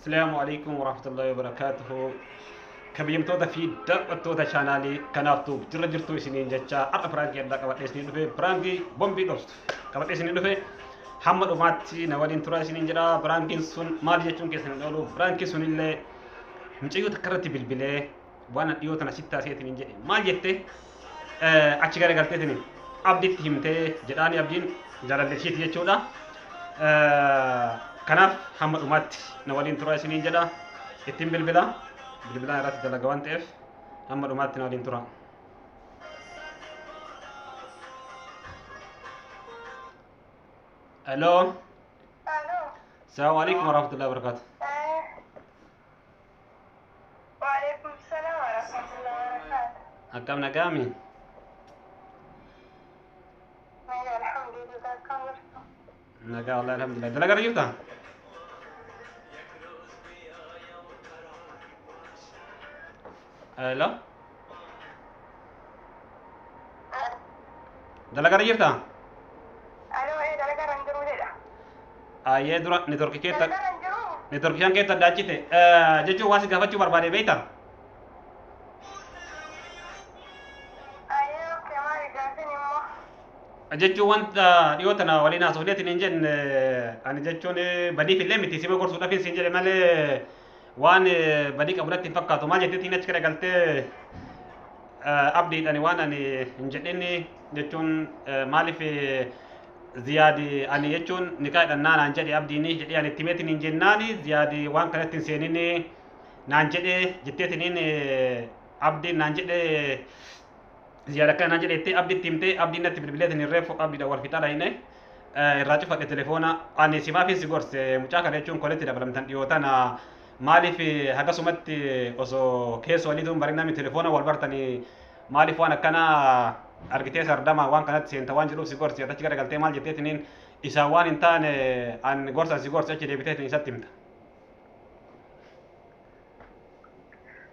Asalaamu alaikum warahmatullahi wabarakatuhu. Kabajamtoota fi daawwattoota chaanaalii kanaaftuu jirra jirtu isiniin jecha har'a piraankii addaa qabadhee isiniin dhufe, piraankii bombii dhooftu qabadhee isiniin dhufe, hamma dhumaatti na waliin tura isiniin jedha. Piraankiin sun maal jechuun keessan hin oolu. Piraankiin sunillee mucayyoo takka irratti bilbilee waan dhiyoo tana sitti taaseetiin jedhe, maal jette achi garagalteetiin abditti himtee jedhaani, abdiin jaalalleeshiiti jechuudha. Kanaaf hamma dhumaatti na waliin tura isiniin jedha. Ittiin bilbila. Bilbilaan irratti dalaga waan ta'eef hamma dhumaatti na waliin tura. Hello. Alo. Salaamu alaikum warahmatullahi wabarakatuh. Waalaikum salam warahmatullahi wabarakatuh. Akkam, nagaami? Alhamdulillah, akkam jirtu? Nagaa wallahi, alhamdulillah. Dalagaa irra jirtaa? Hello. Dalagaa irra jirtaa? Alo, dalagaa irra hin jiru jedha. Ayyee, dura networkii keetta Dalagaa irra hin jiru. Networkii shan keetta addaachite jechuun waan si gaafachuu barbaade beektaa? Ayyee, okay, maali gaafin immoo? Jechuun wanta dhiyoo tana waliin haasofneetiin hin jenne, ani jechuun badiif illee miti, sima gorsuudhaaf siin jedhe malee waan badii qabu natti hin fakkaatu. Maal jetteetiin achi garagaltee abdiidhaan waan ani hin jedhin jechuun, maaliif Ziyaadi ani jechuun nikaa hidhannaa naan jedhe abdiini jedhee ani itti himeetiin hin jennaani, Ziyaadi waan kanatti hin seenin naan jedhe jetteetiniin, abdiin naan jedhe, Ziyaad akkana naan jedhe jettee abditti himtee, abdiin natti bilbileetiin hin reefu abdiidhaan wal fixaa dhayine irraa cufadhe telefoona. Ani simaafin si gorse, mucaa kana jechuun koletti dabalamtan dhiyoo tana, maaliif hagasumatti osoo keessa waliituun barinami telefoona wal bartanii, maaliif waan akkana argitee sardama waan kanatti seenta waan jedhuuf si gorse. Achi garagaltee maal jetteetiniin isaan waan hin taane an gorsan si gorse achi deebiteetiin isatti himta.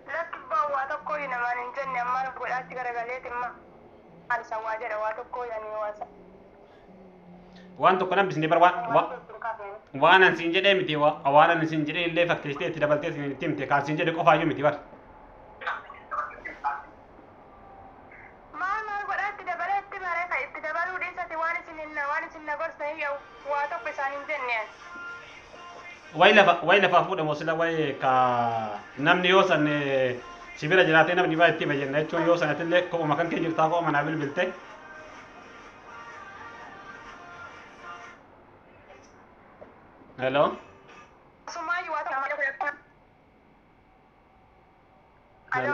Lakki waa tokko namaan hin jenne, ammaan godhaatti garagaleeti maal isa waa jedha, waa tokko yani waa Waan tokko nan bisne bar waan an siin jedhee miti, waan an siin jedhee illee fakkeessitee itti dabaltee siin itti himte, kaan siin jedhe qofaayyuu miti bar. Maal maal godhaatti dabalee itti maree ka itti dabaluu dhiisati, waan isin hin waan isin na gorsanii waa tokko isaan hin jenne. Wayi lafaa fuudhamu sila wayi ka namni yoo san sibira jiraatee namni baa itti hima jenna jechuun, yoo sanatillee kophuma kan kee jirtaa kophuma naa bilbilte. Hello. Sumaayyuu waa tokko nama. Alo.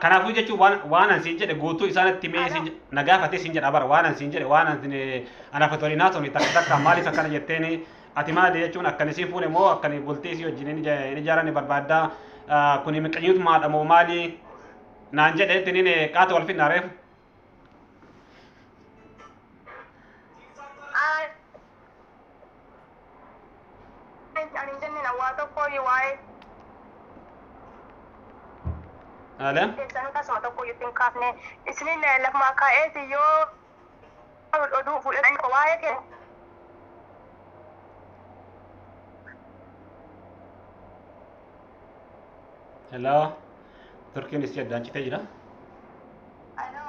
Kanaafuu jechuun waan an siin jedhe guutuu isaanitti himee siin na gaafatee siin jedha bara, waan an siin jedhe, waan an anaaf waliin haasofne takka takka, maaliif akkana jetteeni, ati maali jechuun akkani siin fuune moo akkani bultii isii wajjin hin ijaaranne barbaaddaa, kuni miqanyutumaadha moo maali naan jedhe ittiniin qaata wal fidnaa reefu. Ani hin jenne waa tokko waa'ee Ale? keessanuu tasuma tokko itti hin kaafne, isinin lafuma kaa'eeti yoo oduu fuudhan waa'ee kee. Hello. Turkiin isii addaan citee jira. Alo.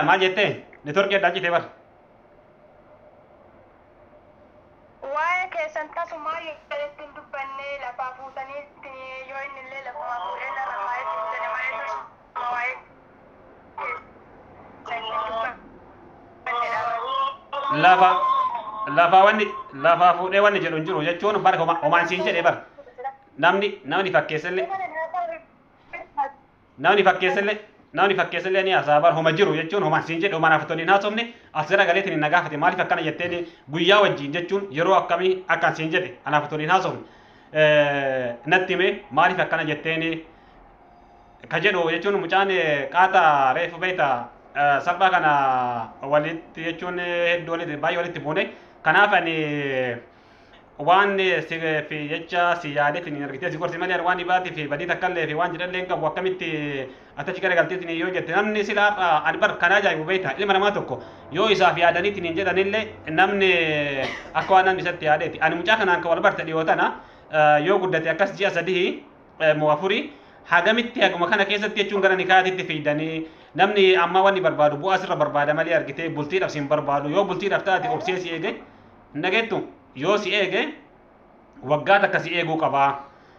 Maal jettee? Networkii addaan citee bar. Waa'ee keessan tasumaa itti hin dubbanne, lafaa fuutanii yoo inni illee lafuma fuudhee narra kaa'eeti hin jedhe malee tasuma waa'ee keessan hin dubbannedha. Lafa wanni lafaa fuudhee wanni jedhu hin jiru jechuun bar homaan siin jedhe bar. Namni fakkeessallee ni haasaa bar, homa jiru jechuun homaan siin jedhe, homaan hafatonni hin haasofne, as gara galeetiin na gaafate, maaliif akkana jetteen guyyaa wajjin jechuun yeroo akkamii akkan siin jedhe anaaf hafatonni hin haasofne natti hime, maaliif akkana jetteen ka jedhu jechuun, mucaan qaata reefu beekta salphaa kana walitti jechuun hedduu walitti baay'ee walitti buune. Kanaaf ani waan si fi jecha si yaadeetiin argitee si gorsi malee waan dhibaatii fi badii takkallee fi waan jedhallee hin qabu. Akkamitti atachi gara galteetiin yoo jette, namni sila har'a ani bar kana ajaa'ibu beekta, ilma namaa tokko yoo isaaf yaadaniitiin hin jedhanillee namni akka waan namni isatti yaadeeti. Ani mucaa kanaan kan wal barte dhiyoo tana. Yoo guddate akkas ji'a 3 moo 4 hagamitti haguma kana keessatti jechuun gara nikaatitti fiidanii namni amma wanni barbaadu bu'aa sirra barbaada malee argitee bultiidhaaf si hin barbaadu. Yoo bultiidhaaf taate obsee si eege hin dhageettu, yoo si eege waggaa takka si eeguu qabaa,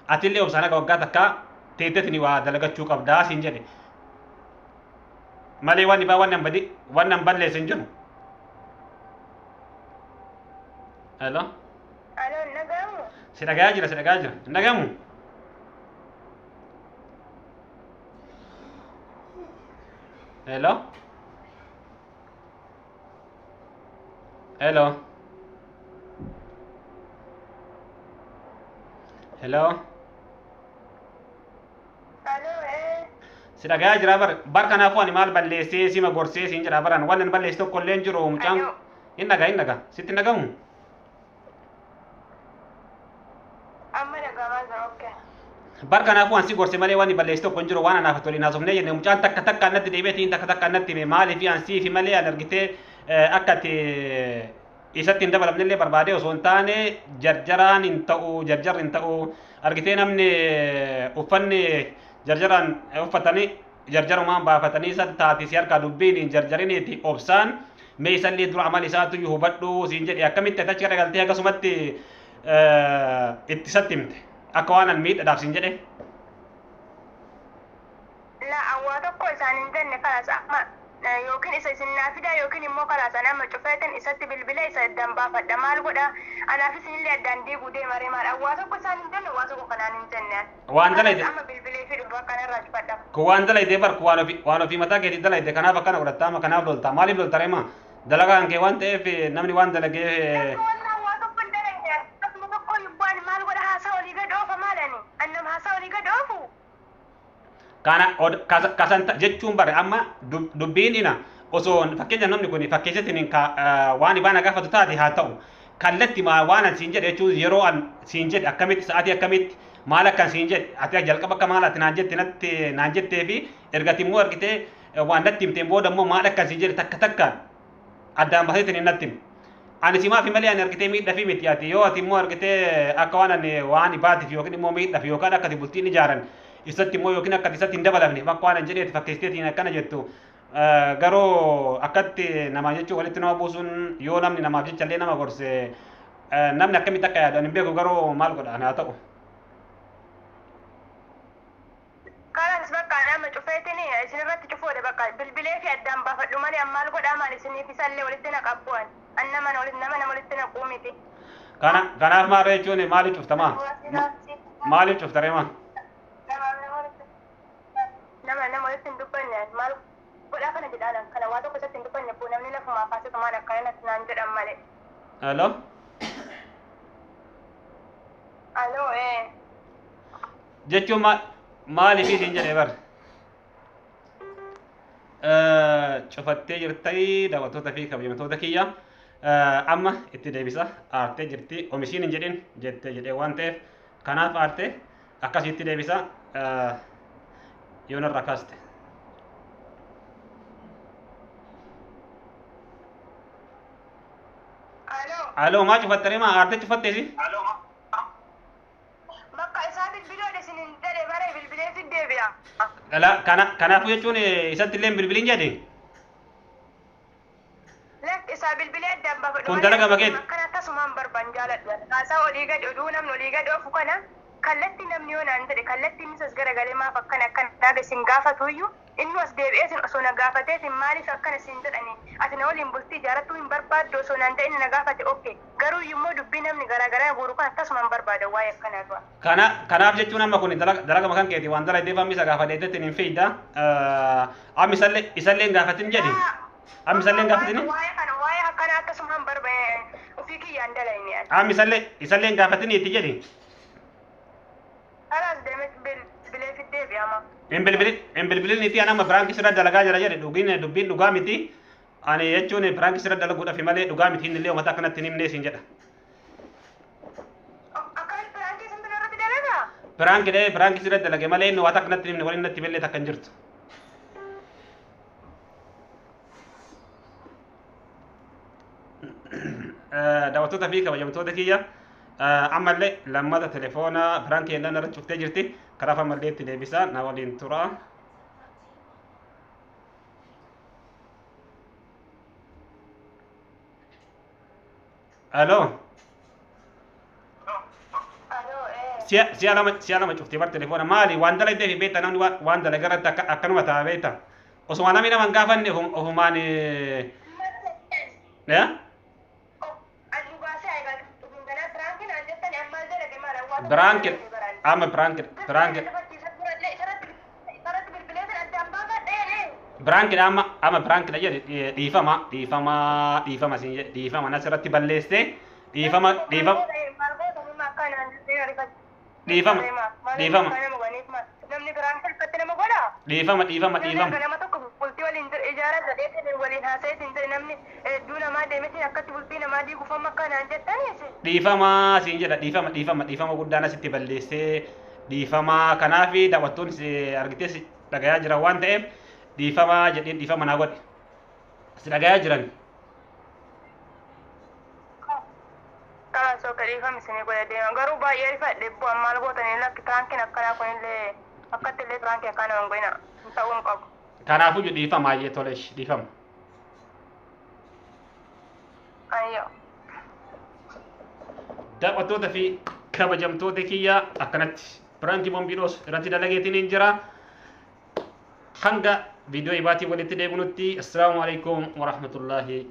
atillee obsaan haga waggaa takka teettetini waa dalagachuu qabdaa siin jedhe malee wanni baa wanni badi wanni an balleesse hin jiru. Hello? Aloo, hin dhaga'amu? Si dhagayaa jira, si dhagayaa jira. Hin dhagayamu? Hello? Hello? Hello? Aloo, ee. Si dhagayaa jira bar. Bar kanaafuu ani maal balleessee sima gorsee siin jedha baran. Waan ani balleesse tokko illee hin jiru mucaan. Aloo. Hin dhagaa, hin dhagaa. Sitti hin dhagamu? Amma dhagahamaa jira, okay. Bar kanaafuu ani si gorse malee waan balleesse tokko hin jiru. Waan anaaf toliin haasofnee jenne mucaan takka takka natti deebi'eetiin takka takka natti hime maaliif an siifi malee an argitee akka ati isatti hin dabalamnellee barbaadee osoo hin taane jarjaraan hin ta'u, jarjarri hin ta'u. Argitee namni uffanni jarjaraan uffatanii jarjarumaan baafatanii isa taati si harkaa dubbiin hin jarjariniiti obsaan mee isallee dura amala isaatu iyyuu hubadhu siin jedhe. Akkamitti ati achi garagaltee akkasumatti itti isatti himte akka waan an miidhadhaaf siin jedhe. La awwaa tokko isaan hin jenne kalaas amma yookiin isa isin naa fidaa yookiin immoo kalaas an amma cufeetin isatti bilbila isa addaan baafadha. Maal godha, anaaf isinillee addaan diiguu deema ree? Maal, awwaa tokko isaan hin jenne, waa tokko kanaan hin jenne. Waan Kalaas dalayde amma bilbilee fi dhufa kanarraa cufadha. Kun waan dalayde bar, kun waan ofii mataa keetii dalayde. Kanaaf akkana godhatta amma, kanaaf lolta. Maaliif lolta reema? Dalagaan kee waan ta'eef namni waan dalagee Lakka walaa waa tokko hin dalagne. Akkasuma tokko yubbaan maal godha, haasaa olii gad oofa? Maal, ani annam haasaa olii gad oofu? Kana kasan jechuun bare amma dubbiin ina osoo fakkeenya namni kun fakkeessatti waan ibaana gaafatu taate haa ta'u kallatti maa waan an siin jedhe jechuun yeroo an siin jedhe akkamitti, sa'aatii akkamitti, maal akkan siin jedhe, ati jalqaba akka maal ati naan jette natti naan jettee fi ergati immoo argitee waan natti himteen booda immoo maal akkan siin jedhe takka takkaan addaan baaseetiin hin natti hime. Ani simaaf malee ani argitee miidhaa fi miti. Ati yoo ati immoo argitee akka waan ani waan ibaatiif yookiin immoo miidhaaf yookaan akka ati bultiin ijaaran isatti immoo yookiin akka ati isatti hin dabalamne akka waan an jedheeti fakkeessiteetiin akkana jettu, garuu akkatti namaa jechuun walitti nama buusuun, yoo namni namaaf jecha illee nama gorse, namni akkamitti akka yaadu ani hin beeku. Garuu maal godha, haa ta'u. Kalaas bakka nama cufeetiin isin irratti cufuudha, bakka bilbilee fi addaan baafadhu malee an maal godhaa? Maal isiniif isallee walitti naqabbu'an an nama nama nama walitti naquu miti. Kana kanaaf maal jechuun maaliif cuftamaa? Maaliif cuftaree maa? Nama nama walitti hin dubbanne maal godhaa kana jedhaan kana waa tokko isatti hin dubbanne buu namni lafumaa kaasitu maal akkana natti naan jedhan malee. Hello? Aloo, ee. Jechuun maaliif isin jedhee bar? Cufattee jirtai daawwattoota fi kabajamtoota kiyya. Amma itti deebisa, aartee jirti. Oomishni hin jedhin jette jedhee waan ta'eef kanaaf aarte akkasitti deebisa yoo narraa kaaste. Aloo. Aloo, maa cufattanii maa aartee cufatteesi? Bakka isaa bilbiloodha isin hin jedhe bare, bilbilee fi deebi'a. Kanaafuu jechuun isatti illee bilbiliin jedhe. Lakki, isaa bilbilee addaan baafadhu. Kun dalagaa makeeti. Akkana tasumaan barbaan jaaladhu. Haasaa olii gadi oduu namni olii gadi oofu kana kallattii namni yoo naan jedhe kallattiin isas garagalee maaf akkana akkana naaga isin gaafatuyyuu inni as deebi'ee isin osoo na gaafatee isin maaliif akkana isin jedhani, ati na waliin bultii ijaarattuu hin barbaaddu osoo naan ta'e inni na gaafate, okay. Garuu immoo dubbii namni garaagaraa guuru kana tasumaan barbaada waa'ee akkanaa du'a. Kana kanaaf jechuun amma kun dalaga makan keeti waan dalagdeef amma isa gaafadheetti hin fiidda. Amma isallee hin gaafatin jedhi. Amma isallee hin gaafatini? Waa'ee kana waa'ee akkanaa akkasumaan barbaade ofii kiyyaan dalayni ani. Amma isallee hin gaafatini itti jedhi. Kalaas deemee bilbilee fiddee deebi'ama. Hin bilbilin itti, ani amma prank sirra dalagaa jira jedhe. Dhugiin dubbiin dhugaa miti. Ani jechuun prank sirra dalaguudhaaf malee dhugaa miti, inni illee uummata akkanatti hin himnee siin jedha. Akkamitti prank isin irratti dalagaa? Prank dhee prank sirra dalage malee inni waan akkanatti hin himne waliin natti billee takka hin jirtu. Daawwattoota fi kabajamtoota kiyya, Ammallee lammata telefoona piraankii jennaan irra cuftee jirti. Kanaaf ammallee itti deebisa na waliin tura. Aloo. Aloo ee. Si'a lama cuftee bar telefoona maali waan dalagdee fi beekta namni waan dalagaa irratti akkanuma ta'a beekta. Osuma namni nama hin gaafanne ofumaan eh? Piraanki amma piraanki amma piraanki jedhe dhiifama dhiifama dhiifama siin jedhe dhiifama nas irratti balleessee dhiifama dhiifama dhiifama dhiifama Namni biraan salphatti nama godhaa? dhiifama dhiifama Namni dhiifama nama tokko bultii waliin ijaara jedhee waliin haasa'eetiin jedhe namni hedduu namaa deemeetiin akkatti bultii namaa diiguuf amma akkanaan jettaniis. Dhiifama siin jedha dhiifama dhiifama dhiifama guddaan asitti balleessee dhiifama. Kanaaf daawwattoonni si argitee si dhagayaa jiran waan ta'eef dhiifama jedheen dhiifama naa godhe si dhagayaa jiran. Karaa sooka dhiifama isinii godhe deema garuu baay'ee rifadhe bu'aan maal gootanii lakki piraankiin akkanaa kunillee akkatti illee piraankii akkanaa hin godhina hin ta'uu hin qabu. Kanaafuu dhiifama ayyee tolesh dhiifama. Ayyoo. Daawwattoota fi kabajamtoota kiyya akkanatti piraankii bombiidhoos irratti dalageetiin hin jira. Hanga viidiyoo ibaatii walitti deebinutti assalaamu alaikum warahmatullaahi.